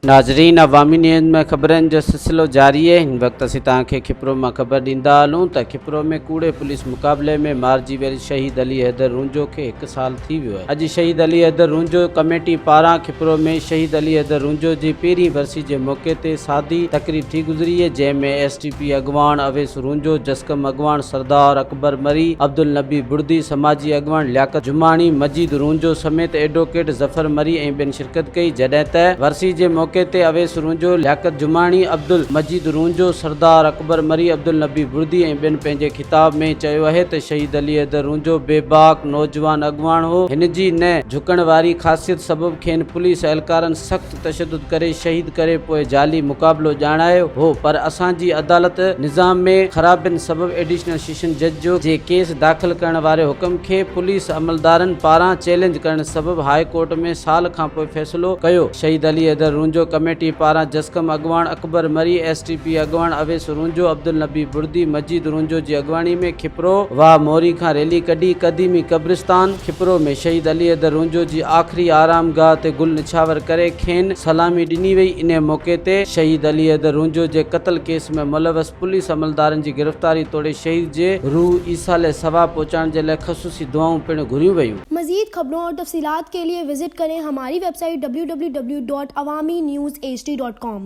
ناظرين عوامي نيوز ۾ خبرن جو سلسلو جاري اهي هن وقت اسين توهان کي کپرو مان خبر ڏيندا هلون ته کپرو ۾ ڪوڙي پوليس مقابلي ۾ مارجي ويل شهيد علي حيدر رونجهو کي هڪ سال ٿي ويو آهي اڄ شهيد علي حيدر رونجهو ڪميٽي پاران کپرو ۾ شهيد علي حيدر رونجهو جي پهرين ورسي جي موقعي تي سادي تقريب ٿي گذري جنهن ۾ ايس ٽي پي اڳواڻ اويس رونجهو جسقم اڳواڻ سردار اڪبر مري، عبدالنبي بڙدي، سماجي اڳواڻ لياقت جماڻي، مجيد رونجهو سميت ايڊووڪيٽ ظفر مري ۽ ٻين شرڪت ڪئي، جڏهن ته ورسي جي موقعي تي اويس رونجهو، لياقت جماڻي، عبدالمجيد رونجهو، سردار اڪبر مري، عبدالنبي بڙدي ۽ ٻين پنهنجي خطاب ۾ چيو اهي ته شهيد علي حيدر رونجهو بيباڪ نوجوان اڳواڻ هو، هن جي نه جهڪڻ واري خاصيت سبب کين پوليس اهلڪارن سخت تشدد ڪري شهيد ڪري پوء جعلي مقابلو ڄاڻايو هو پر اسان جي عدالت نظام ۾ خرابين سبب ايڊيشنل سيشن جج جو جي ڪيس داخل ڪرڻ واري حڪم کي پوليس عملدارن پاران چئلينج ڪرڻ سبب هاء ڪورٽ ۾ سال کانپوء فيصلو ڪيو. شهيد علي حيدر رونجهو ڪميٽي پاران جسقم اڳواڻ اڪبر مري، ايس ٽي پي اڳواڻ اويس رونجهو، عبدالنبي بڙدي، مجيد رونجهو جي اڳواڻي ۾ کپرو واهه موري کان ريلي ڪڍي قديمي قبرستان کپرو ۾ شهيد علي حيدر رونجهو جي آخري آرام گاهه تي گل نڇاور ڪري کين سلامي ڏني وئي انهي موقعي تي شهيد علي حيدر رونجهو جي قتل ڪيس ۾ ملوث پوليس عملدارن جي گرفتاري توڙي شهيد جي روح ايصال ثواب پهچائڻ جي لاء خصوصي دعائون پڻ گهريون ويون. مزيد خبرون اور تفصيلات کے لئے وزٽ ڪرين ھماري web site www.awamiNewsHD.com.